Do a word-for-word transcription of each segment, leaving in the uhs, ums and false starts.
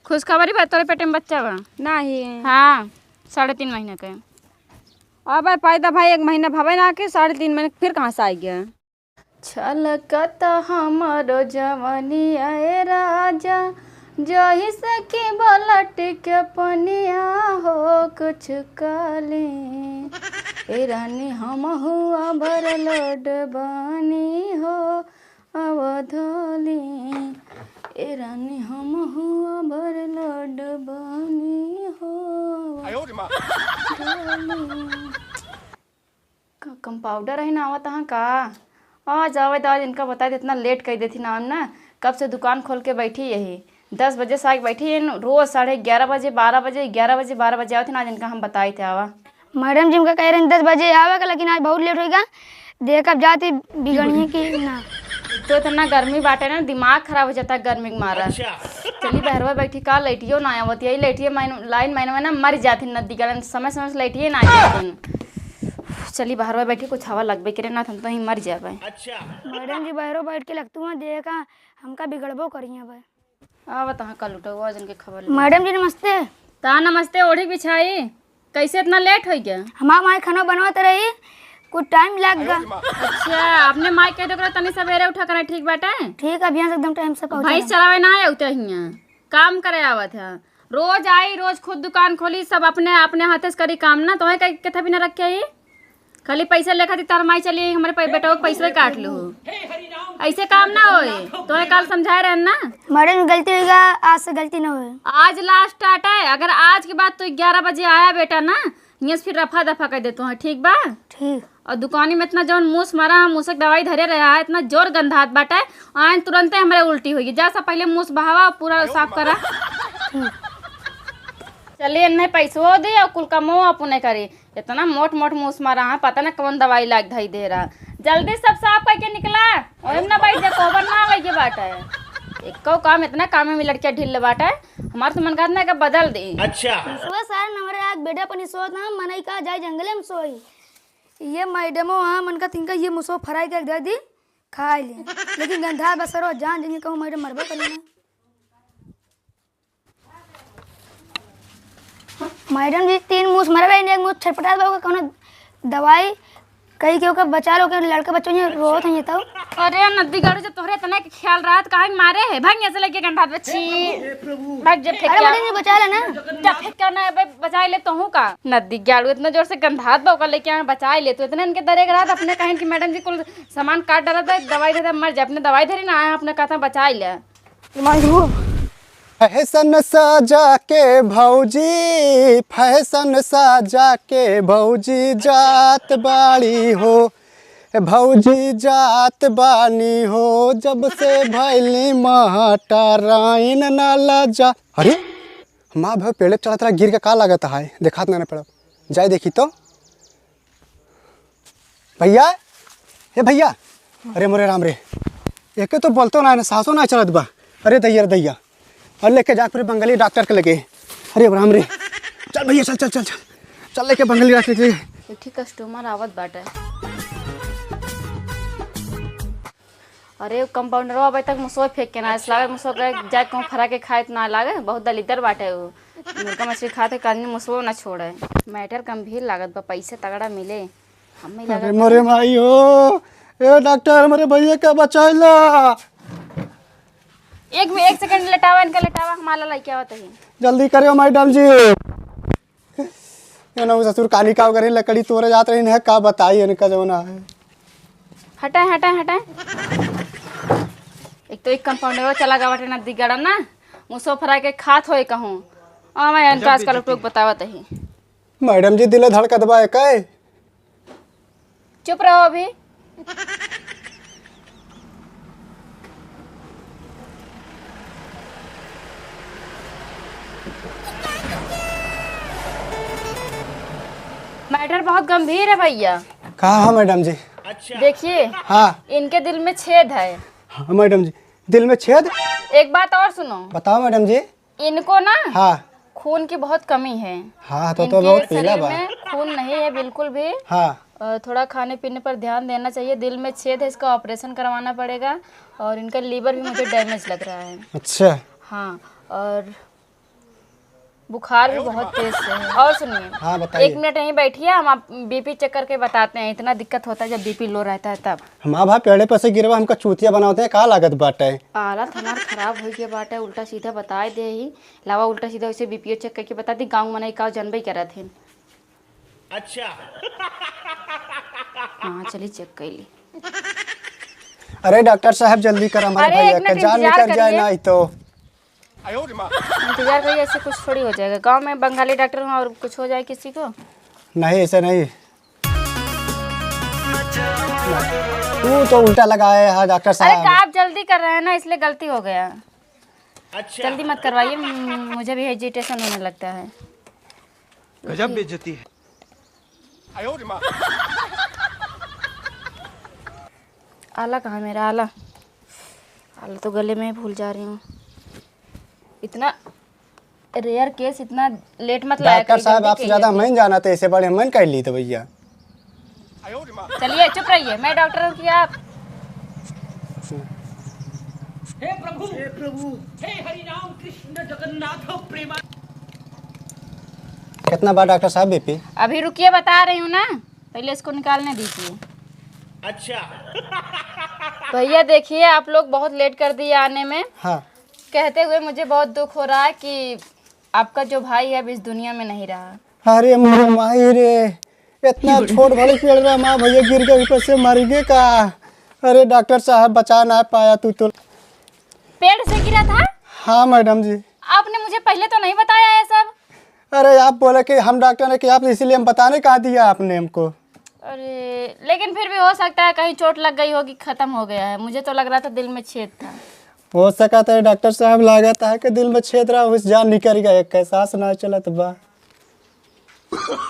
खुशखबरी बा, तोरे पेटे में बच्चा बा। नाही। हाँ, साढ़े तीन महीना के। अबे पैदा भाई एक महीना भवे ना कि साढ़े तीन महीने फिर कहाँ से आ गया? छलकत हमरो जवनिया ए राजा, जइसे कि बलट के पनिया हो कुछ काली। ए रानी हमहू overload बानी हो अवधली। ए रानी हमहू overload बानी हो अवधली। का कंपाउंडर है ना आवत हाँ का? आज आवे तो आज इनका बताई दे, इतना लेट कर देती ना हम ना। कब से दुकान खोल के बैठी यही, दस बजे से आके बैठी है, रोज साढ़े ग्यारह बजे, बारह बजे, ग्यारह बजे, बारह बजे आवत है ना, आज इनका हम बताई थे आवा। मैडम जी हमका कह रहे हैं दस बजे आवे का, लेकिन आज बहुत लेट होइगा। देख अब जाती बिगड़िए कि ना। तो इतना गर्मी बाटे ना, दिमाग खराब हो जाता है गर्मी के मारा। अच्छा। चली बहरवा बैठी का, लाइटियो ना आवत, यही लाइटिए माइन-, लाइन माइन में ना मर जाती नदी का, समय समय से लाइटिए ना आती। चली बहरवा बैठी, कुछ हवा लगबे करे ना, हम तो ही मर जाबे। अच्छा। मैडम जी बहरो बैठ के लगतू हैं, देखा हमका बिगड़बो करिए भाई। आवत हाँ कल उठो, आज इनके खबर ले। मैडम जी नमस्ते। ता नमस्ते, ओढ़ी बिछाई, कैसे इतना लेट हो गया? हमार माई खाना बनवत रही, कुछ टाइम लग गया। अच्छा, अपने माई कह दो तनी सवेरे उठा करे, ठीक बाटे? ठीक है, अभियान से एकदम टाइम से पहुँचा भैंस देंगे। चरावे ना आए उते हियाँ, काम करे आवत है। रोज आई, रोज खुद दुकान खोली, सब अपने, अपने हाथे से करी काम ना, तोहे कहीं के भी ना रखे ही। खाली पैसा ले खातिर तार माई चली आई, हमारे पै-, बेटवा के पैसवे काट लो। ऐसे काम ना होए, तोहे काल समझाए रहन ना। मैडम गलती हो गया, आज से गलती ना होए। आज लास्ट टाटा है, अगर आज के बाद तू ग्यारह बजे आया बेटा ना, हियाँ से फिर रफा दफा कर देतो है, ठीक बा? ठीक। और दुकानी में इतना जौन मूस मारा है, मूसक दवाई धरे रहा है, इतना जोर गंधात बाटे, आयन तुरंते हमरे उल्टी होगी। जा सब पहले मूस बहावा और पूरा साफ करा। ठीक। चलिए, इन्हें पैसो दे और कुल कमो अपने करे। इतना मोट मोट मूस मारा है, पता ना कौन दवाई लाग धई दे रहा। जल्दी सब साफ करके निकला, ओहिम ना बैठ जा, कोबर ना आवे के बाटे। एको काम, इतना काम में लड़कियां ढील बाटे, हमार तो मन करत ना के बदल दे। अच्छा। सुबह सारे नंबर आज बेटा अपनी सोच ना मनई का जाए जंगले में सोई। ये मैडमो हाँ मन का तिनका ये मुसो फ्राई करके दे दी, खा ले। लेकिन गंधा बसरो जान जिनके कहूँ मैडम मरबो करी ना। मैडम जी तीन मूस मर रही, एक मूस छटपटात बा, ओकर कौनो दवाई कही के ओकर बचा लो, ओकर लड़का बच्चों ये रोत हैं ये तो। अरे नद्दी गाड़ू, जब तोहरे इतना के ख्याल रहत काहे मारे है? भाग यहाँ से लेके गंधात बा, छी। भाग जे फेंक अरे के। मैडम जी बचा लेना। जा फेंक के ना बे, बचा ले तोहू का। नद्दी गाड़ू इतना जोर से गंधात बा, ओकर लेके आए बचा ले। तू इतना इनके दरेक रहत अपने कहन कि मैडम जी कुल सामान काट डालत बा, दवाई दे दे मर जा। अपने दवाई धरी ना आए, अपने कहता बचा ले। माई हो। फैशन सजा के भौजी, फैशन सजा के भौजी जात बाड़ी हो। ए भौजी जात बानी हो, जब से भैली महटराइन ना लजा। अरे, हमार भाई पेड़े पे चढ़त रहा, गिर के का लागत है? देखात ना, ना पेड़। जाए देखी तो। भैया, ए भैया, अरे मोरे राम रे, एके तो बोलतो ना, ना सासो ना चलत बा। अरे दैया रे दैया, और लेके जा फिर बंगाली डॉक्टर के लगे। अरे राम रे, चल भैया, चल, चल, चल, चल, चल लेके बंगाली डॉक्टर के लगे। एक ठे कस्टमर आवत बाटे। अरे, उ कंपाउंडरवा अबे तक मुसवा फेंक के ना आइस। अच्छा। लागत मुसवा के जाए कहूँ फरा के खाए त ना लागे, बहुत दलिद्दर बाटे उ। मुर्गा मछली खात के आदमी मुसवा ना छोड़े। मैटर गंभीर लागत बा, पैसा तगड़ा मिले। हमें अरे लागत मोरे माई हो, ए डॉक्टर, हमरे भैया का बचाइला। एक मि-, एक सेकंड लेटावा, इनका लेटावा, हम आला लइके आवत ही। जल्दी करियो मैडम जी। ये ना ससुर काली का करे लकड़ी तोड़े जात रही है, का बताई इनका जौन है। हटे, हटे, हटे। एक तो एक कंपाउंडर चला गवा बाटे ना दिगड़ा ना, मुसो फरा के खात होए कहूँ। आ मैं इनका आजकल टोक बतावत ही। मैडम जी दिल धड़कत बा एकै। चुप रहो अभी। मैटर बहुत गंभीर है भैया। का है मैडम जी? देखिए, हाँ। इनके दिल में छेद है। हाँ मैडम जी, दिल में छेद? एक बात और सुनो। बताओ मैडम जी। इनको ना हाँ। खून की बहुत कमी है। हाँ, तो, तो इनके बहुत शरीर पीला बा। में खून नहीं है बिल्कुल भी। हाँ। और थोड़ा खाने पीने पर ध्यान देना चाहिए। दिल में छेद है, इसका ऑपरेशन करवाना पड़ेगा। और इनका लिवर भी मुझे डैमेज लग रहा है। अच्छा। हाँ, और बुखार भी बहुत तेज से है। और सुनिए, हाँ, बताइए। एक मिनट यहीं बैठिए, हम आप बीपी चेक करके बताते हैं। इतना दिक्कत होता है जब बीपी लो रहता है तब। हम आप पेड़े पर से गिरवा, हमका चूतिया बनावत हैं, का लागत बाटे? हालत हमार खराब हो गया बाटे, उल्टा सीधा बताए दे ही। लावा उल्टा सीधा उसे बीपीओ चेक करके बता दी, गाँव मनई का जनबे करत हैं। अच्छा। हाँ, चली चेक कर ली। अरे डॉक्टर साहब, जल्दी कर, हमारे अरे, भैया एक मिनट का जान इंतजार निकल जाए करिए। ना, ही तो। इंतजार करिए, ऐसे कुछ थोड़ी हो जाएगा। गांव में बंगाली डॉक्टर हूँ और कुछ हो जाए किसी को? नहीं, ऐसे नहीं। तू तो उल्टा लगाए है डॉक्टर अरे, साहब। का आप जल्दी कर रहे हैं ना, इसलिए गलती हो गया। अच्छा। जल्दी मत करवाइए, म-, मुझे भी एजिटेशन होने लगता है। गजब बेइज्जती है। आला कहाँ है मेरा आला? आला तो गले में भूल जा रही हूँ। इतना रेयर केस, इतना लेट मत लाया डॉक्टर करिए, साहब, जल्दी आपसे कीजिए। ज्यादा मैं जानत है, ऐसे बड़े मन कर ली तो भैया। चलिए, चुप रहिए, मैं डॉक्टर हूँ कि आप? हे प्रभु, हे प्रभु, हे हरि राम कृष्ण जगन्नाथ प्रेमा। कितना बार डॉक्टर साहब बीपी? अभी रुकिए, बता रही हूँ ना, पहले इसको निकालने दीजिए। अच्छा। भैया देखिए, आप लोग बहुत लेट कर दिए आने में। हाँ। कहते हुए मुझे बहुत दुख हो रहा है कि आपका जो भाई है, अब इस दुनिया में नहीं रहा। अरे मोरे माई रे, इतना छोट भले पेड़ रहा, माँ भैया गिर के ऊपर से मर गए का? अरे डॉक्टर साहब, बचा ना पाया तू तो। पेड़ से गिरा था? हाँ मैडम जी। आपने मुझे पहले तो नहीं बताया ये सब। अरे आप बोले कि हम डॉक्टर हैं कि आप, इसीलिए हम बताने कहा दिया आपने हमको। अरे लेकिन फिर भी हो सकता है कहीं चोट लग गई होगी, खत्म हो गया है। मुझे तो लग रहा था दिल में छेद था। हो सकता है डॉक्टर साहब, लागत है कि दिल में छेद रहा, उस जान निकल गया, एक सांस ना चलत बा।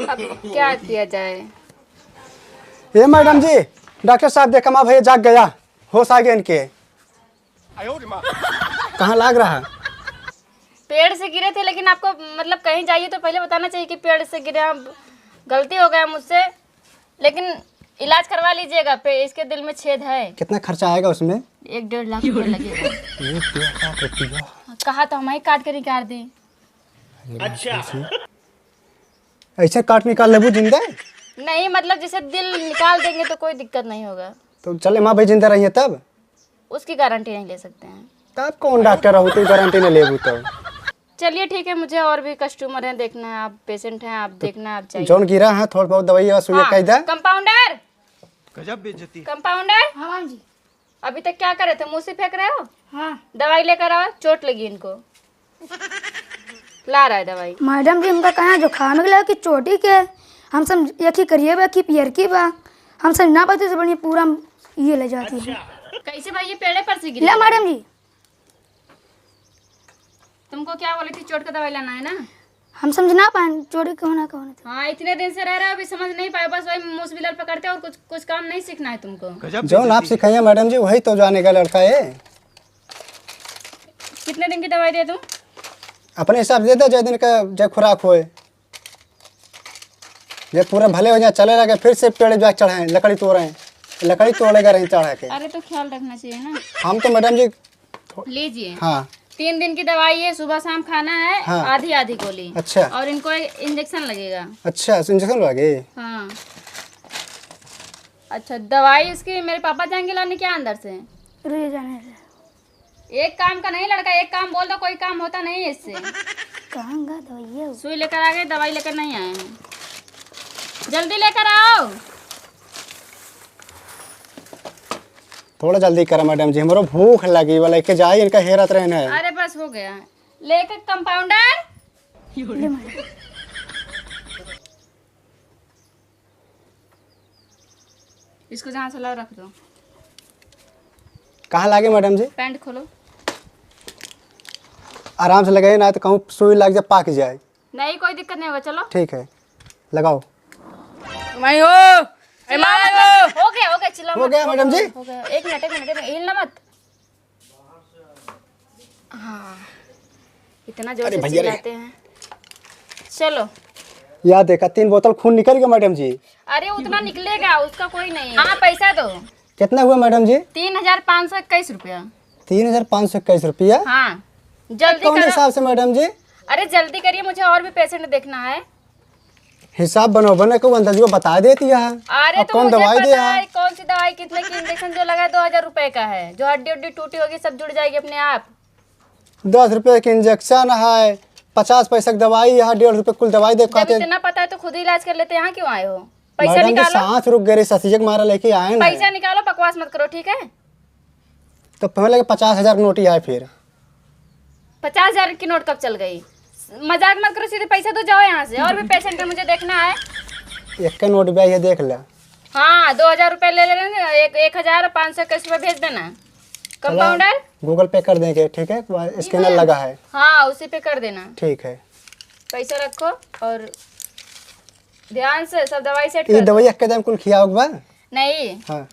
अब क्या किया जाए? ए मैडम जी, डॉक्टर साहब देखा, माँ भैया जाग गया, होश आ गया इनके। कहाँ लाग रहा? पेड़ से गिरे थे, लेकिन आपको मतलब कहीं जाइए तो पहले बताना चाहिए कि पेड़ से गिरे। अब गलती हो गया मुझसे, लेकिन इलाज करवा लीजिएगा। पे इसके दिल में छेद है। कितना खर्चा आएगा उसमें? एक डेढ़ लाख रुपया लगेगा। एक डेढ़ लाख रुपया? कहा तो हम ही काट के निकाल दी। अच्छा। ऐसे काट निकाल लेबू जिंदा? नहीं, मतलब जैसे दिल निकाल देंगे तो कोई दिक्कत नहीं होगा। तो चले माँ भाई जिंदा रहिए तब। उसकी गारंटी नहीं ले सकते हैं। तब कौन डॉक्टर हो तू गारंटी न लेबू तो? चलिए ठीक है, मुझे और भी कस्टमर हैं, देखना है, आप पेशेंट हैं, आप देखना है, आप जाइए। जौन गिरा है थोड़ा बहुत दवाई और सुइया हाँ, कह दे। कंपाउंडर! गजब बेइज्जती। कंपाउंडर! हाँ मैम जी। अभी तक क्या कर रहे थे, मुंह से फेंक रहे हो? हाँ। दवाई लेकर आओ, चोट लगी इनको। ला रहा है दवाई। मैडम जी, हमका कहाँ जुकाम के लगा कि चोटी के? हम सब एक ही करिए बा कि पियर की बा, हम सब ना पता से बढ़िया पूरा ये ले जाती है। कैसे भाई, ये पेड़े पर से गिरी? ले मैडम जी। तुमको क्या बोली थी, चोट का दवाई लाना है ना? हम समझ ना पाए चोटी कौन है, कौन है। हाँ, इतने दिन से रह रहे हो, अभी समझ नहीं पाए, बस वही मुंह से बिलर पकड़ते और कुछ, कुछ काम नहीं सीखना है तुमको। गजब जौन आप बेइज्जती। सिखाइए मैडम जी, वही तो जाने का लड़का है। कितने दिन की दवाई दे दूं? अपने हिसाब से दे दे, जय दिन का जय खुराक होए। ये पूरा भले हो जाए, चले लगे, फिर से पेड़ जाके चढ़ाएं, लकड़ी तोड़ें, लकड़ी तोड़े गए रहे चढ़ा के। अरे तो ख्याल रखना चाहिए ना। हम तो मैडम जी थो- लीजिए। हाँ। तीन दिन की दवाई है, सुबह शाम खाना है, हाँ। आधी आधी गोली। अच्छा। और इनको एक इंजेक्शन लगेगा। अच्छा, इंजेक्शन लगे? हाँ। अच्छा, दवाई उसकी मेरे पापा जाएंगे लाने क्या अंदर से? रुक जाने दे। एक काम का नहीं लड़का, एक काम बोल दो, कोई काम होता नहीं है इससे। कहाँ गा दवाइया? सुई लेकर आ गए, दवाई लेकर नहीं आए हैं। जल्दी लेकर आओ। थोड़ा जल्दी करा मैडम जी, हमरो भूख लगी बा, लेके जाई, इनका हेरत रहना है। अरे बस हो गया, लेकर कंपाउंडर। ले मैडम। इसको जहाँ से लाओ रख दो। कहाँ लागे मैडम जी? पैंट खोलो। आराम से लगाइए, ना तो कहूँ सुई लग जाए, पाक जाए। नहीं, कोई दिक्कत नहीं होगा, चलो। ठीक है, लगाओ। माई हो, ए चिल्लाओ माई मत। हो। हो गया, हो गया, चिल्लाओ हो मत। गया मैडम जी? हो गया। एक मिनट, एक मिनट, एक मिनट, हिलना मत। हाँ, इतना जोर अरे से भैया रे। चिल्लाते हैं। चलो। या देखा, तीन बोतल खून निकल गया मैडम जी। अरे उतना निकलेगा, उसका कोई नहीं है। हाँ, पैसा दो। कितना हुआ मैडम जी? तीन हजार पाँच सौ इक्कीस रुपया। तीन हजार पाँच सौ इक्कीस रुपया? हाँ, जल्दी कौन करो। हिसाब से मैडम जी? अरे जल्दी करिए, मुझे और भी पेशेंट देखना है। हिसाब बनोबा ना, को अंदाजुआ बता देती है। अरे अब तो कौन मुझे दवाई पता दिया है? है, कौन सी दवाई, कितने की इंजेक्शन जो लगा है, दो हजार रुपए का है, जो हड्डी उड्डी टूटी होगी सब जुड़ जाएगी अपने आप। दस रुपए के इंजेक्शन है, पचास पैसा की दवाई है, डेढ़ रुपए कुल दवाई दे जब खाते। इतना पता है तो खुद ही इलाज कर लेते, यहाँ क्यों आए हो? पैसा मैडम जी, निकालो। सांस रुक गए रे, ससिया के मारा लेके आए ना। पैसा निकालो, बकवास मत करो, ठीक है? तो पहले के पचास हजार नोट ही आए फिर। पचास हजार की नोट कब चल गई? मजाक मत करो, सीधे पैसा दो, जाओ यहाँ से। और भी पेशेंट है, मुझे देखना है। एक का नोट भी आई है, देख ले। हाँ, दो हजार रुपये ले ले रहे हैं, एक, एक हजार पाँच सौ कैश में भेज देना। चलो, कंपाउंडर? Google Pay कर देंगे, ठीक है? वहाँ स्कैनर लगा है। हाँ, उसी पे कर देना। ठीक है। पैसा रखो और ध्यान से सब दवाई सेट ये कर दो। दवाई एक दम कुल खियाओ बा? नहीं। हाँ।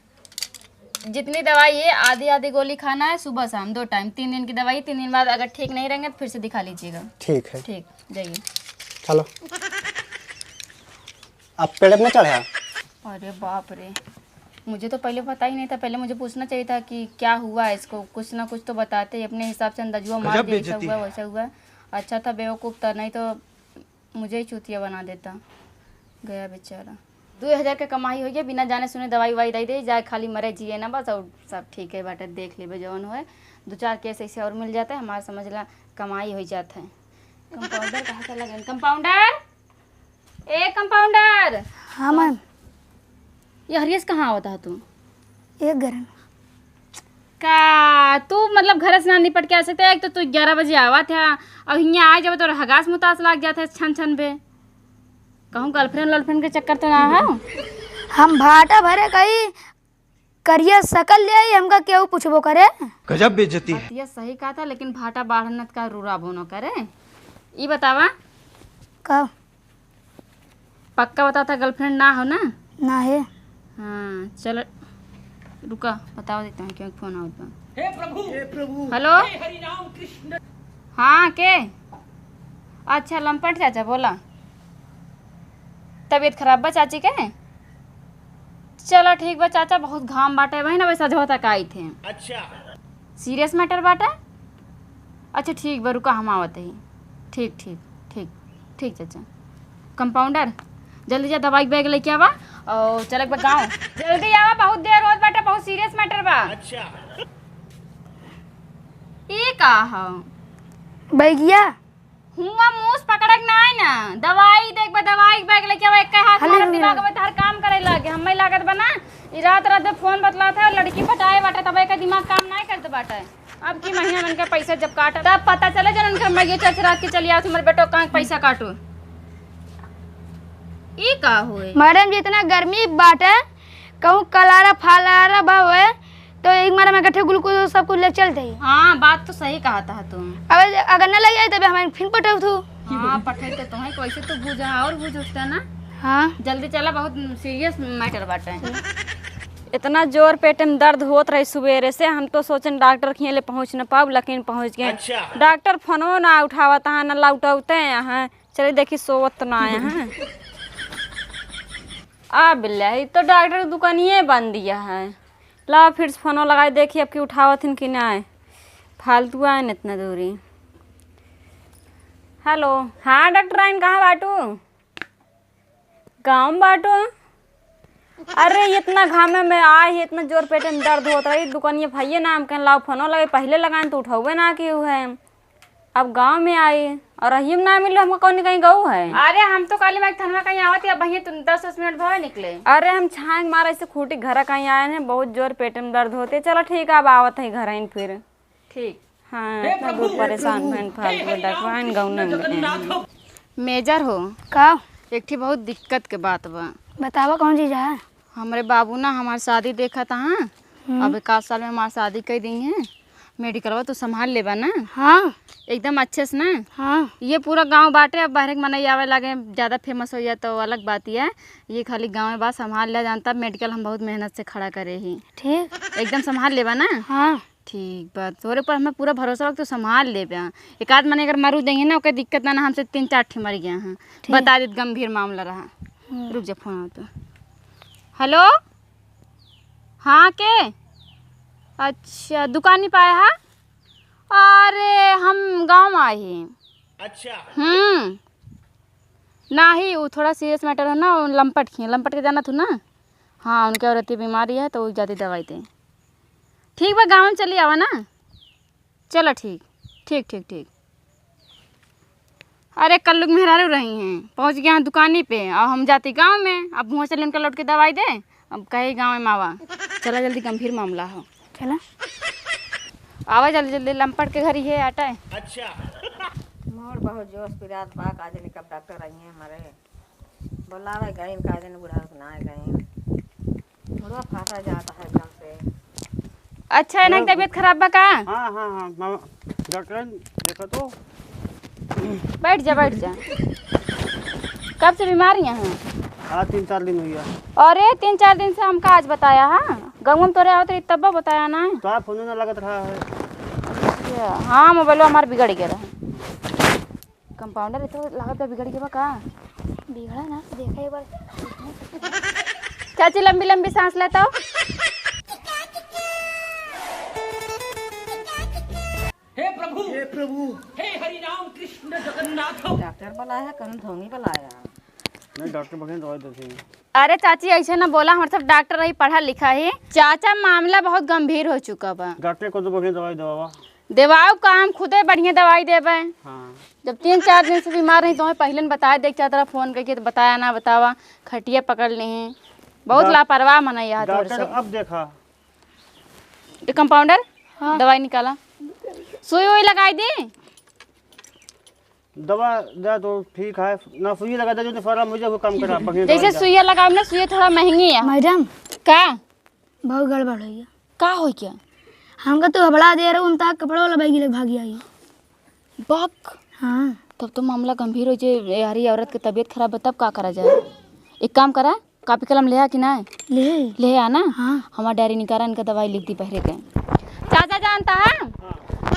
जितनी दवाई है, आधी आधी गोली खाना है सुबह शाम दो टाइम, तीन दिन की दवाई। तीन दिन बाद अगर ठीक नहीं रहेंगे तो फिर से दिखा लीजिएगा। ठीक है। ठीक, जाइए। चलो। आप पेड़ पे नहीं चढ़े हैं? अरे बाप रे, मुझे तो पहले पता ही नहीं था। पहले मुझे पूछना चाहिए था कि क्या हुआ है इसको, कुछ ना कुछ तो बताते। अपने हिसाब से अंदाजुआ मार गजब दिए, ऐसा बेइज्जती हुआ है। वैसा हुआ। अच्छा था बेवकूफ़ था, नहीं तो मुझे ही चूतिया बना देता। गया बेचारा। दो हजार के कमाई होइ गया, बिना जाने सुने दवाई उवाई दे दे जाए, खाली मरे जिए ना बस, और सब ठीक है बाटे, देख लेबे जौन होए। दो चार केस ऐसे और मिल जाते, हमारा समझ ला कमाई हो जात है। कंपाउंडर कहाँ चला गया? कंपाउंडर, ए कंपाउंडर। हाँ मैम। ये हरियस कहाँ आवता है तू? एक घर में। का तू मतलब घर से ना निपट के आ सकते? एक तो तू ग्यारह बजे आवा था और हियाँ आ जब तोर हगास मुतास लाग जाता है छन छन बे। कहूँ गर्लफ्रेंड वर्लफ्रेंड के चक्कर तो ना हो? हम भाटा भरे कही करिया सकल ले आई, हमका केहू पूछबो करे? गजब बेइज्जती है। बात ये सही कहा था, लेकिन भाटा बाढ़नत का रूरा बोनो करे। ई बतावा। का? पक्का बता था, गर्लफ्रेंड ना हो ना? ना है। हाँ, चलो, रुका, बताओ देता हूँ क्यों फोन आवत बा। हे प्रभु, हे प्रभु, हेलो? हे हरि राम कृष्ण। हाँ, के? अच्छा, लंपट चाचा, बोला। तबीयत खराब बा चाची के? चलो, ठीक बा चाचा, बहुत घाम बाटे, वही ना, वही सजवा तक आई थे। अच्छा। सीरियस मैटर बाटे? अच्छा, ठीक बा, रुका, हम आवत ही। ठीक, ठीक, ठीक, ठीक चाचा। कंपाउंडर, जल्दी जा, दवाई के बैग लेके आवा और चलक बा गाँव। जल्दी आवा, बहुत देर होत बाटे, बहुत सीरियस मैटर बा। अच्छा। ई का ह? बैगिया। हुआ मूस पकड़क ना है ना, दवाई देख बा, दवाई के बैग लेके आवा, एक हाथ मारब हालेलुया। दिमाग में तहर काम करे लागे, हमें लागत बा ना, ई रात रात में फोन बतलात है और लड़की पटाए बाटे, तब एक दिमाग काम ना करत बाटे। अब की महीना उनका पैसा जब काटा, तब पता चले जब उनका मइया चर्च रात के चली आवत, हमारे बेटो कहाँ पैसा काटो। ई का होए? मैडम जी, इतना गर्मी बाटे, कहूँ कलारा फलारा बा होए, तो एक मारे में इकट्ठे ग्लूकोज सब कुछ ले चलते ही। हाँ, बात तो सही कहा था तुम। अब अगर न लग जाए, तब हमें फिर पटाऊ तू। हाँ, पठाई तो तुम्हें, कैसे तो भूजा और भूज उठता ना। हाँ। जल्दी चला, बहुत सीरियस मैटर बाटे। इतना जोर पेट में दर्द होत रही सुबेरे से, हम तो सोचन डॉक्टर के ले पहुँच न पाऊ, लेकिन पहुँच गए। अच्छा। डॉक्टर फोनो ना उठावत है, ना लौटौते हैं। चलिए देखी, सोवत तो ना आए हैं। आ बिल्ला, ई तो डॉक्टर के दुकानिए बंद दिया है। ला फिर से फोनो लगाई देखी, अब की उठावत हिन कि ना। फालतू आए न इतना दूरी। हेलो, हाँ डॉक्टर आइन, कहाँ बाटू? गाँव में बाटू? अरे इतना घामे में आए ही, इतना जोर पेटे में दर्द होत रही, दुकानिया भैया नाम कहन लाओ, फोनो लगे, पहले लगाएन तो उठौबे ना की है। अब गाँव में आई और रहियम ना मिलो, हमको कौन कहीं गऊ है। अरे हम तो काली मैं थनवा कहीं आवत है, अब भैया तुम दस दस मिनट भवे निकले। अरे हम छांग मारे से खूटी घर कहीं आए हैं, बहुत जोर पेटे में दर्द होते। चलो ठीक है, अब आवत है घर आइन फिर। ठीक। हाँ, इतना दूर परेशान भैन फालतू डकवाइन गऊ नंग। मेजर हो। का? एक ठे बहुत दिक्कत के बात बा। बतावा कौन चीज है? हमरे बाबू ना हमार शादी देखत हैं। हम्म। अब एक आध साल में हमार शादी कर दी हैं। मेडिकलवा तो संभाल लेबा ना? हाँ। एकदम अच्छे से ना? हाँ। ये पूरा गांव बाटे, अब बाहर के मनई आवे लागे, ज्यादा फेमस हो जाए तो अलग बात है। ये खाली गाँव में बा, संभाल लिया जानता। मेडिकल हम बहुत मेहनत से खड़ा करे ही। ठीक। एकदम संभाल लेबा ना? हाँ। ठीक बा, तोरे पर हमें पूरा भरोसा बा कि तू संभाल लेबे। एक आध मने अगर मरू देंगे ना, ओकर दिक्कत ना, ना हमसे तीन चार ठे मर गया हैं। ठीक। बता देत गंभीर मामला रहा। हम्म। रुक जा, फोन आवत। हेलो, हाँ के? अच्छा, दुकानी पे आया है? अरे हम गाँव में आए हैं। अच्छा। हम्म। नाही, उ थोड़ा serious matter है ना, उ लंपट के, लंपट के जानत हू ना? हाँ, उनके औरत की बीमारी है, तो उ जाती दवाई दे। ठीक बा, गाँव में चली आवा ना। चलो ठीक, ठीक, ठीक, ठीक। अरे, कल्लू के मेहरारू रही हैं, पहुँच गया दुकानी पे, और हम जाती गाँव में। अब हुआँ चली उनका लौट के दवाई दे, अब कहे गाँव में आवा। चला जल्दी, गंभीर मामला हो। चला। आवा जल्दी जल्दी, लंपट के घर ये आटा है। अच्छा। मोर बहुत जोश पिरात बा, का जाने कब डॉक्टर आई हैं हमारे। बोलावे गइन, का जाने बुढ़ा ना गइन। मुड़वा फाटा जाता है एकदम से। अच्छा, इन्हें हेलो। तबीयत खराब बा का? हाँ, हाँ, हाँ, मामा, डॉक्टर देखा तो। बैठ जा, बैठ जा। कब से बीमार यहाँ है? हाँ, तीन चार दिन हुई है। अरे, तीन चार दिन से हमका आज बताया, हाँ? गाँव में तोरे आवत रही, तब बताया ना। तो आप फोन ना लगत रहा है। अच्छा, हाँ, मोबाइल हमार बिगड़ गया रहा। कंपाउंडर, ये तो लागत बा बिगड़ गया बा का? बिगड़ा ना, देखा एक बार। चाची, लंबी लंबी सांस लेता हो। हे प्रभु, हे प्रभु, हे हरि राम कृष्ण जगन्नाथ। डॉक्टर बुलाया, कौन धोनी बुलाया? नहीं, डॉक्टर बघेन दवाई देते हैं। अरे चाची, ऐसे ना बोला, हमारे सब डॉक्टर रही, पढ़ा लिखा ही। चाचा, मामला बहुत गंभीर हो चुका बा। डॉक्टर को तो बघेन दवाई दवावा। देवाओ का, हम खुदे बढ़िया दवाई देबे। हाँ। जब तीन चार दिन से बीमार रही, तो हमें पहले न बताए देख, चाह तरह फोन करके तो बताया ना, बतावा, खटिया पकड़ ली हैं। बहुत डॉक-, लापरवाह मनई है तोहरे डॉक्टर सब। अब देखा। तो कंपाउंडर, हाँ। दवाई निकाला, सुई उई लगाई दी। दवा दे तो ठीक है, ना सुई लगा दे, जो तो फरा मुझे वो काम करा, बघेन जैसे दवाई दे। सुइया लगाओ ना, सुइया थोड़ा महंगी है। मैडम। का? बहुत गड़बड़ होइ गया। का होइ गया? हमका तो हबड़ा दे रहे, उनता कपड़ा वाला बैग लेके भागी आई। बक। हाँ। तब तो मामला गंभीर हो जाए यार, ये औरत के तबीयत खराब है, तब का करा जाए? एक काम करा, कॉपी कलम ले आ कि ना? ले। ले आ ना? हाँ। हमार डायरी निकाला, इनका दवाई लिख दी पहरे के। चाचा जानता है,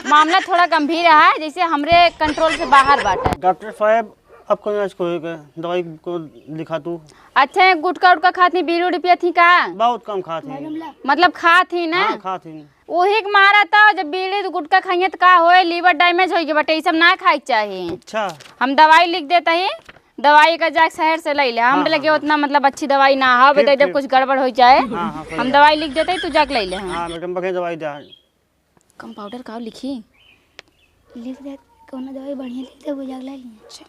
मामला थोड़ा गंभीर है, जैसे हमरे कंट्रोल से बाहर बाटे। डॉक्टर साहब, अब कौन आज को होएगा? दवाई को लिखा तू। अच्छा, गुटखा उटखा खात ही, बीड़ी उड़ी पियत ही का? बहुत कम खात ही। मतलब खात ही ना? हाँ, खात ही। ओही के मारा तो, जब बीड़ी गुटखा खाइए तो का होए, liver damage होइगे बटे, ई सब ना खाए के चाही। अच्छा। हम दवाई लिख देता ही, दवाई का जाके शहर से ले ले। हमरे हाँ, लगे हाँ, उतना मतलब अच्छी दवाई ना हो, ठीक, बेटा, जब ठीक। कुछ गड़बड़ हो जाए, हाँ, हाँ, सही हम है। दवाई लिख देता ही, तू जाके ले ले। हाँ। हाँ, मैडम, बघेन दवाई दे। कंपाउंडर का लिखी? लिख दे, कौनो दवाई बढ़िया लिख दे, वो जाके ले ली। चल।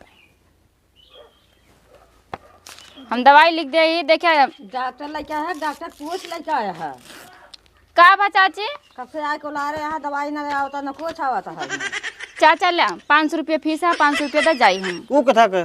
हम दवाई लिख दे ही, देखा। डॉक्टर लेके आया है, डॉक्टर पूछ लेके आया है। का बा चाची? कब से आए को ला रहे हैं, दवाई ना आवता, ना कुछ आवता है। चाचा ले, पाँच सौ रुपया फीस है, पाँच सौ रुपया दे जाई हम। वो कथा के?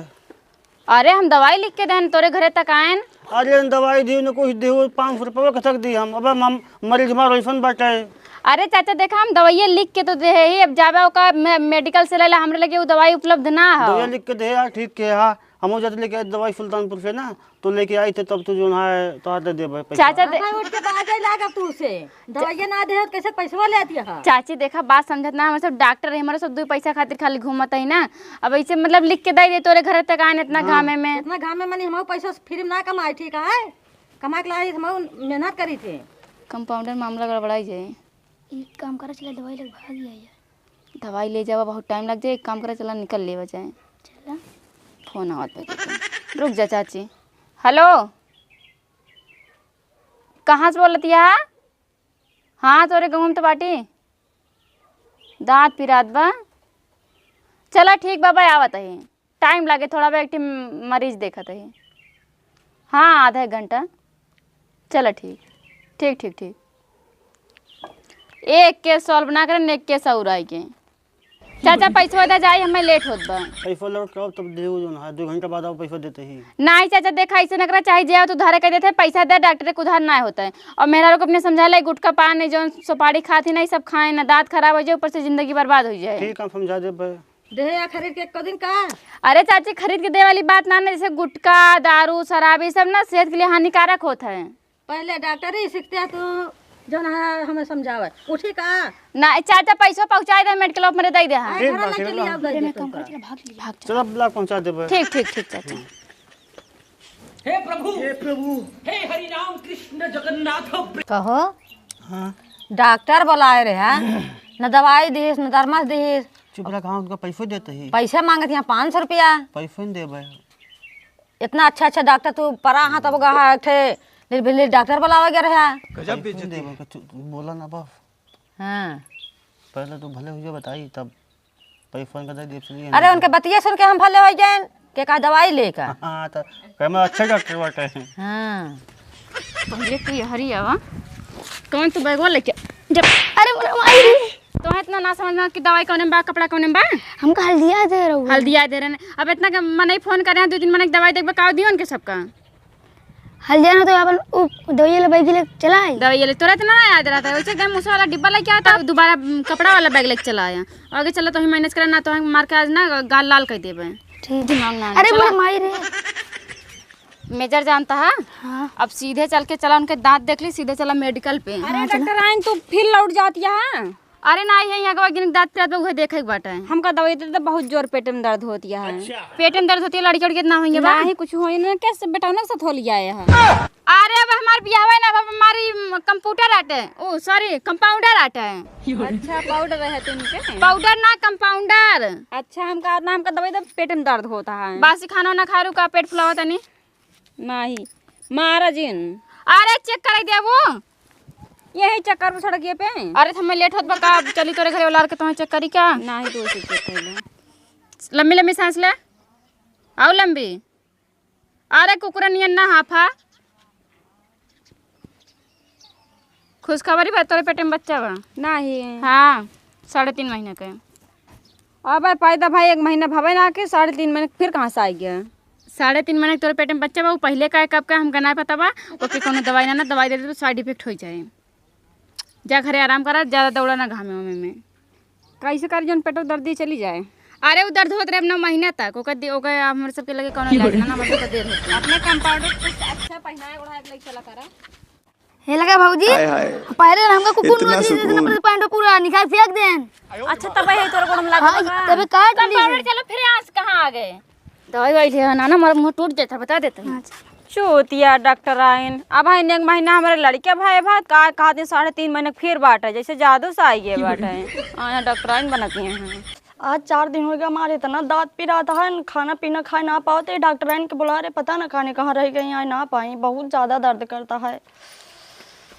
अरे, हम दवाई लिख के देन, तोरे घरे तक आएन। अरे, दवाई दियो न कुछ दियो, पाँच सौ रुपया कथक दी हम। अब हम मरीज हमार ऐसन बाटे। अरे चाचा, देखा, हम दवाइये लिख के तो दे ही, अब जाबे ओका मे-, मेडिकल से ले ला, हमरे लगे उ दवाई उपलब्ध ना हो। दवाई लिख के दे यार, ठीक के हा। हमहू जाते लेके आए दवाई सुल्तानपुर से ना, तो लेके आई थे, तब तो जो है, तो दे देबे पैसा। चाचा दे- अच्छा, उठ के बाजे लागा तू से। दवाइया ना दे, कैसे पैसवा ले दिया है? चाची, देखा, बात समझत ना, हमारे सब डॉक्टर है, हमारे सब दो पैसा खातिर खाली घूमत है ना। अब ऐसे, मतलब, लिख के दे दे, तोरे घर तक आए इतना हाँ। घामे में। इतना घामे में नहीं, हम पैसा फ्री में ना कमाए, ठीक है? कमा के लाई, हम मेहनत करी थे। कंपाउंडर मामला गड़बड़ाई जाए। एक काम करा, चला दवाई लेके भाग जाए। दवाई ले जावा, बहुत टाइम लग जाए। एक काम करा, चला निकल लेवा जाए। चला। फोन आवत बा, रुक जा चाची। हेलो, कहाँ से बोलत या? हाँ, तोरे गाँव में तो बाटी। दाँत पिरात बा। चला ठीक बा, बा आवत ही। टाइम लागे थोड़ा बा, एक ठे मरीज देखत ही। हाँ, आधा एक घंटा। चला ठीक, ठीक, ठीक, ठीक। एक केस सॉल्व ना करें, एक केस और आई के। चाचा, पैसवा दे जाई, हमें लेट होत बा। पैसा लौट के आओ, तब देऊ जो ना, दो घंटा बाद आओ, पैसा देते ही। नहीं चाचा, देखा, ऐसे नकरा चाहे जे आओ, तू उधारे कह देते, पैसा दे, डॉक्टर के उधार ना होता है। और मेहरारू को अपने समझा ले, गुटखा पान, जौन सुपारी खात ही नहीं, सब खाए ना, दाँत खराब हो जाए, ऊपर से जिंदगी बर्बाद हो जाए। ठीक, हम समझा देबे। देहे आ खरीद के एको दिन का? अरे चाची, खरीद के दे वाली बात ना, ना, जैसे गुटखा, दारू, शराब, ये सब ना सेहत के लिए हानिकारक होत है। पहले डॉक्टरी सीखते हैं तू, जौन है हमें समझावे। उठी का? ना, चाचा, पैसा पहुँचाए दे, मेडिकल में दे दे, हाँ। आए ठीक घर बा, लेके ठीक लिया, बा। दे दे पैसा। चलो, ब्लॉक पहुँचा देबे। ठीक, ठीक, ठीक, चाचा। हे प्रभु, हे प्रभु, हे हरि राम कृष्ण जगन्नाथ प्रे- कहो। हाँ। डॉक्टर बुलाए रहे हैं, न दवाई दिहिस, न दरमस दिहिस, चुप रहा, कहाँ उनका पैसो देते ही। पैसा मांगत यहाँ पाँच सौ रुपया। पैसो नहीं देबे। इतना अच्छा अच्छा डॉक्टर तू परा हाँ, तब कहा एक ठे निर्भीली डॉक्टर बुलावा गया रहा। गजब पैसो नहीं बेइज्जती। देबे, उनका चुप, बोला ना बस। हाँ। पहले तू भले हुई बताई, तब पैसा उनका दे देब, चलिए अरे ना। उनके बतिया सुन के हम भले हो जाएन, के का दवाई लेकर। हाँ, तो कहे मैं अच्छे डॉक्टर बाटे। हाँ। पहले तू यहरी आवा। कौन तू बैगवा लेके जब अरे मोरे माई रे। तो इतना ना समझना कि दवाई कौने में बा, कपड़ा कौने में बा? हमका हल्दिया दे रहू। हल्दिया दे रहे हैं। अब इतना के मनई फोन करे हैं, दो दिन मनई के दवाई देखबे, का दियो उनके सबका? हल्दिया ना तो अपन उ दवाई ले बैग ले चला आई। दवाई ले तोरा इतना ना याद रहता है, वैसे एकदम उस वाला डिब्बा लेके आता, दोबारा, उम, कपड़ा वाला बैग लेके चला आया। आगे चला तो ही मैनेज करा, ना तो हम मार के आज ना गाल लाल कर देबे। ठीक। दिमाग ना अरे चला। मोरे माई रे। मेजर जानता है? हाँ। अब सीधे चल के चला, उनके दांत देख ली, सीधे चला मेडिकल पे। अरे हाँ, चला। डॉक्टर आइन, तू फिर लौट जाती है। अरे ना, यही अगवा गिन दांत पिरात बा, उहे देखे के बाटे। हमका दवाई दे दे, बहुत जोर पेट में दर्द होती है। अच्छा। पेट में दर्द होती है, लड़की उड़की इतना होइए बा? नाही, कुछ होई ना, कैसे बेटा ना साथ हो लिया है। अरे अब हमार बियाह है ना, अब हमारी कंप्यूटर आटे, ओ सॉरी, कंपाउंडर आटे। अच्छा, पाउडर है तुमके? पाउडर ना, कंपाउंडर। अच्छा, हमका ना, हमका दवाई दे, पेट में दर्द होता है। बासी खाना ना खा रू का, पेट फुलावा तनी? नाही, मारा जिन। अरे चेक कराई देबू। यही चक्कर में सड़किए पे। अरे तो हमें लेट होत बा का, चली तोरे घरे वाला के तुम्हें चेक करी का? नाही, तो उसे चेक कर ले। लंबी लंबी सांस ले। आओ लंबी। अरे कुकुरा नियन ना हाफा। खुशखबरी बा, तोरे पेटे में बच्चा बा। नाही। हाँ, साढ़े तीन महीना के। अब पैदा भाई एक महीना भवे ना के साढ़े तीन महीने फिर कहाँ से आ गया? साढ़े तीन महीने के तोरे पेटे में बच्चा बा, वो पहले का है, कब का है, हमका ना पता बा। ओके कोनो दवाई ना, ना दवाई दे दे तो साइड इफेक्ट हो जाए। जा घरे आराम करा, ज्यादा दौड़ा ना घामे वामे में। कैसे करी जौन पेटो दर्दी चली जाए? अरे वो दर्द होत रहे अब नौ महीना तक, ओकर दे-, ओकर हमरे सबके लगे कोनो इलाज ना, ना, बस ओकर देर होत रहे। अपने कंपाउंडर कुछ अच्छा पहनाए ओढ़ाए के लगे चला करा। हे लगा भौजी, हाय, हाय। पहले हमका कुकुर इतना नोच देते, सुकून। कपड़े पहन के पूरा निकाल फेंक देन। अच्छा, तब है तोर गोड़ में लगा हाँ, बा। तबे काट ली। कंपाउंडर चलो फिर यहाँ से कहाँ आ गए? दवाई वाई ले आना ना, हमारा मुंह टूट जाता, बता देते हैं। अच्छा। चूतिया डॉक्टर आइन, अब है एक महीना हमारे लड़के भाई भात का, का दिन साढ़े तीन महीने फिर बाटे, जैसे जादू से आई गए बाटे। आना डॉक्टर आइन बनती हैं। आज चार दिन हो गया हमारे, इतना दांत पिरात है, खाना पीना खाए ना पावत है। डॉक्टर आइन के बुला रहे, पता ना खाने कहाँ रह गई, आए ना पाई, बहुत ज्यादा दर्द करता है।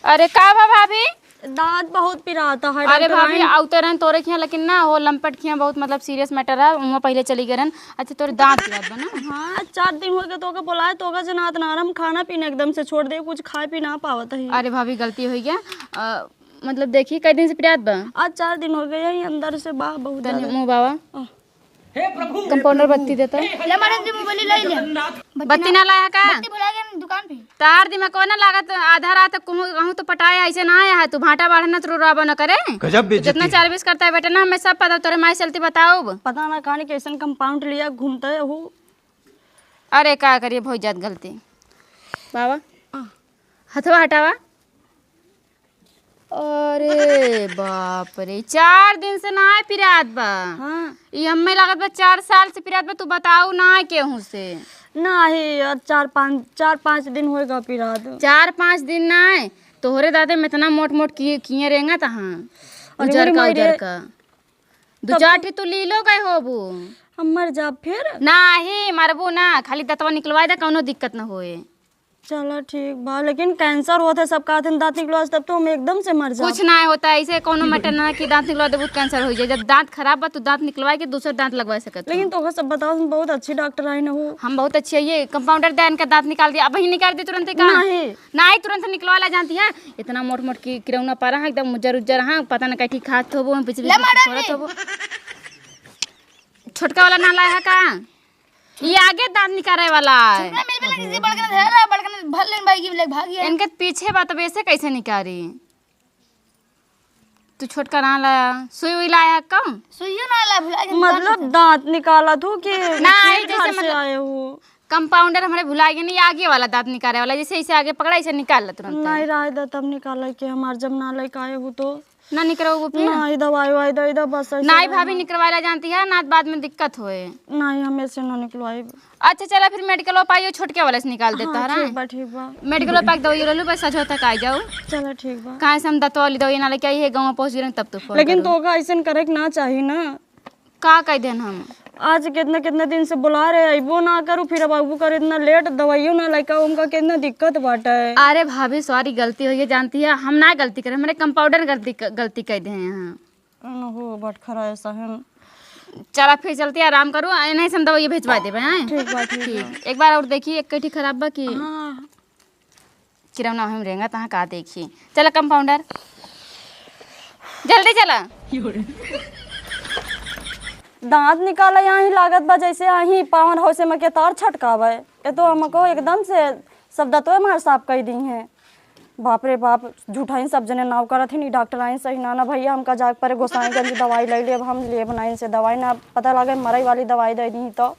अरे का भा भाभी? दांत बहुत पिरात है अरे डॉक्टर भाभी, आइन। आउते रहन तोरे खियाँ, लेकिन ना हो लंपट खियाँ बहुत मतलब सीरियस मैटर है, उहाँ पहले चली गए रहन। अच्छा तोरे दांत पिरात बा ना? हाँ, चार दिन हो गए तोके बुलाए, तोका जनात ना, हम खाना पीना एकदम से छोड़ दे, कुछ खाए पी ना पावत है। अरे भाभी गलती हो गया, अ, मतलब देखी कई दिन से पिरात बा? आज चार दिन हो गए, यही अंदर से बा बहुत तनी ज्यादा। मुंह बावा। आह। कंपाउंडर बत्ती देता। ले मैडम जी, मोबाइल ले ले। बत्ती ना लाया का? बत्ती भुला गया दुकान पे। तार दिमाग को ना लागत, आधा रात तक कहूँ, कहूँ तो पटाए ऐसे ना आया है, तू भाटा बाढ़ ना तो रोबो न करे। गजब बेइज्जती। जितना चार्विस करता है बेटा ना, हमें सब पता, तोरे माई चलती बताओ। पता ना कहानी कैसन कंपाउंड लिया घूमता है वो। अरे का करिए, बहुत जात गलती। बाबा, आ। हथवा हटावा। अरे बाप रे, चार दिन से ना पिरात बा। हाँ। ई हमें लागत बा चार साल से पिरात बा, तू बताऊ ना केहू से। नाही, आज चार पाँच, चार पाँच दिन होएगा पिरात। चार पाँच दिन ना, तोहरे दादे में इतना मोट मोट किए, किए रेंगा तहाँ। अरे उजर का, माई रे। उजर का। दू तब चार तो ठे तू लीलो गए होबू। हम मर जाब फिर? नाही, मरबू ना, खाली दतवा निकलवाए दे, कौनो दिक्कत न होए। चला ठीक बा, लेकिन कैंसर होत है, सब कहत हैं दांत निकलवा से, तब तो हम एकदम से मर जाब। कुछ ना होता है, ऐसे कोनो मैटर ना कि दांत निकलवा देबू तो कैंसर हो जाए। जब दांत खराब बा तो दांत निकलवा के दूसर दांत लगवा सकत हो। लेकिन तोहका सब बताओ, तुम बहुत अच्छी डॉक्टर आई ना हो। हम बहुत अच्छी है, ये कंपाउंडर दे इनका दांत निकाल दिया, अब ही निकाल दे तुरंत ही का? नहीं। नहीं, तुरंत निकलवा ला जानती है। इतना मोट मोट की किरौना पारा है, एकदम उज्जर उज्जर है, पता ना कथी खात होबो, हम पिछले ले मैडम जी। होबो। छोटका वाला ना लाया है का? ये आगे दांत निकाले वाला है। छोटका मिल मिल किसी बड़कन धर रहा, बड़कन भर लेन भाई की ले भागी है। इनके पीछे बा, तब ऐसे कैसे निकारी? तू छोटका ना लाया, सुई उई लाया है कम? सुइयो ना ला, भुला गया। मतलब दांत निकाला तू कि ना, फिर जैसे घर से मतलब आए हो? कंपाउंडर हमारे भुला गए नहीं, आगे वाला दांत निकाले वाला, जैसे इसे आगे पकड़ा, इसे निकाल ले तुरंत। नहीं रहे दे, तब निकाले के हमार जब ना लेके आए हो तो। ना निकरवाबू फिर? नहीं, दवाई वाई दे दे, बस ऐसे नहीं रहे। भाभी, निकरवाला जानती है ना, बाद में दिक्कत होए। नहीं, हम ऐसे ना निकलवाई। अच्छा, चला फिर मेडिकल पाइयो, छोटके वाला से निकाल देता हाँ, है ना। ठीक बा, ठीक बा। मेडिकल पाइक दवाई रहलू, बस सजो तक आ जाओ। चला, ठीक बा। काहे से हम दतवा वाली दवाई ना लेके आई है, गाँव पहुँच गए तब तो फोन लेकिन करो। तो का ऐसन करे के ना चाही ना। का कह देन हम? आज कितना, कितना दिन से बुला रहे, अइबो ना करू, फिर अब अइबो करे इतना लेट, दवाइयो ना लइका, हमका कितना दिक्कत बाटे। अरे भाभी, सॉरी, गलती होइ गई, जानती है, हम ना गलती करे, हमरे कंपाउंडर गलती क-, गलती कह दे हैं यहाँ। हो, बटखरा ऐसा है। चला, फिर चलती, आराम करू, आ, नहीं से हम दवाई भेजवा देबे, हैं? ठीक बा, ठीक बा। ठीक, एक बार और देखी, एक कठी खराब बा कि? हाँ। किरौना हम रेंगा, तहाँ का देखी। चला कंपाउंडर, जल्दी चला। दांत निकाले, यहीं लागत बा जैसे यहीं पावर हाउस में के तार छटकावे। ये तो हमको एकदम से सब दतवे मार साफ कर दी हैं। बाप रे बाप, झूठाइन सब जने नाव करत ही, डॉक्टर आइन सही ना, ना भैया, हमका जाए परे गोसाईगंज दवाई ले लेब, हम लेब ना इनसे दवाई, ना पता लगे मरई वाली दवाई दे दी तो।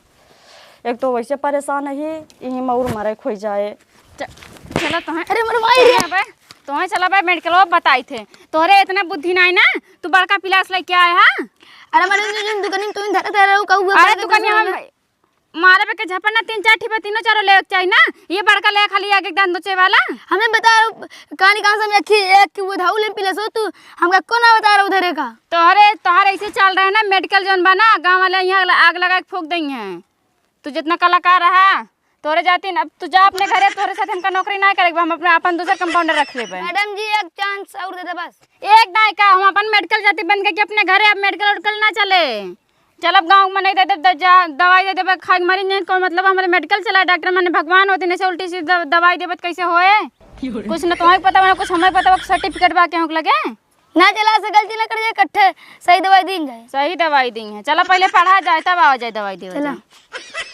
एक तो वैसे परेशान है, यही मऊर मरे खोई जाए। च-, चला तोहें, अरे मोर माई रे। चला बे, तोहें चला बे मेडिकल बताई थे। तोहरे इतना बुद्धि नाई ना, तू बड़का पिलास लेके आए हा? अरे मैडम जी, जिन दुकानी में तुम धरे धरे हो, कहू अरे दुकानी हम मारे पे के झपड़ ना, तीन चार ठिपे तीनों चारों लेवे के चाही ना। ये बड़का ले खाली आगे दांत नोचे वाला। हमें बता, कहानी कहाँ से हम एक ही, एक की वो धाऊ ले पिलास हो तू, हमका को ना बता रहा उधरे का। तोहरे, तोहरे ऐसे चल रहे ना, मेडिकल जौन बा ना, गाँव वाले यहाँ आग लगा के फूंक देंगे हैं। तू जितना कलाकार रहा, तोहरे जाती न, अब तू जा अपने घरे, तोहरे साथ हमका नौकरी ना करे, हम अपने अपन दूसर कंपाउंडर रख लेबे। मैडम जी, एक चांस और दे दे बस। एक दाई का, हम अपन मेडिकल जाती बंद करके अपने घरे, अब मेडिकल उडिकल ना चले। चल अब गाँव में नहीं दे दे, द-, जा, दवाई दे देबे, खाए के मरी नहीं, कौन मतलब हमारे मेडिकल चला, डॉक्टर माने भगवान होते, नहीं से उल्टी सीधी द-, दवाई देबे तो कैसे होए? कुछ न तुम्हें पता बा, कुछ हमें पता बा, सर्टिफिकेट बा केहू के लगे? ना चला, से गलती ना कर जाए, इकट्ठे सही दवाई दीन जाए। सही दवाई दी है। चला पहले पढ़ा जाए, तब आवा जाए दवाई देवा चला। जाए।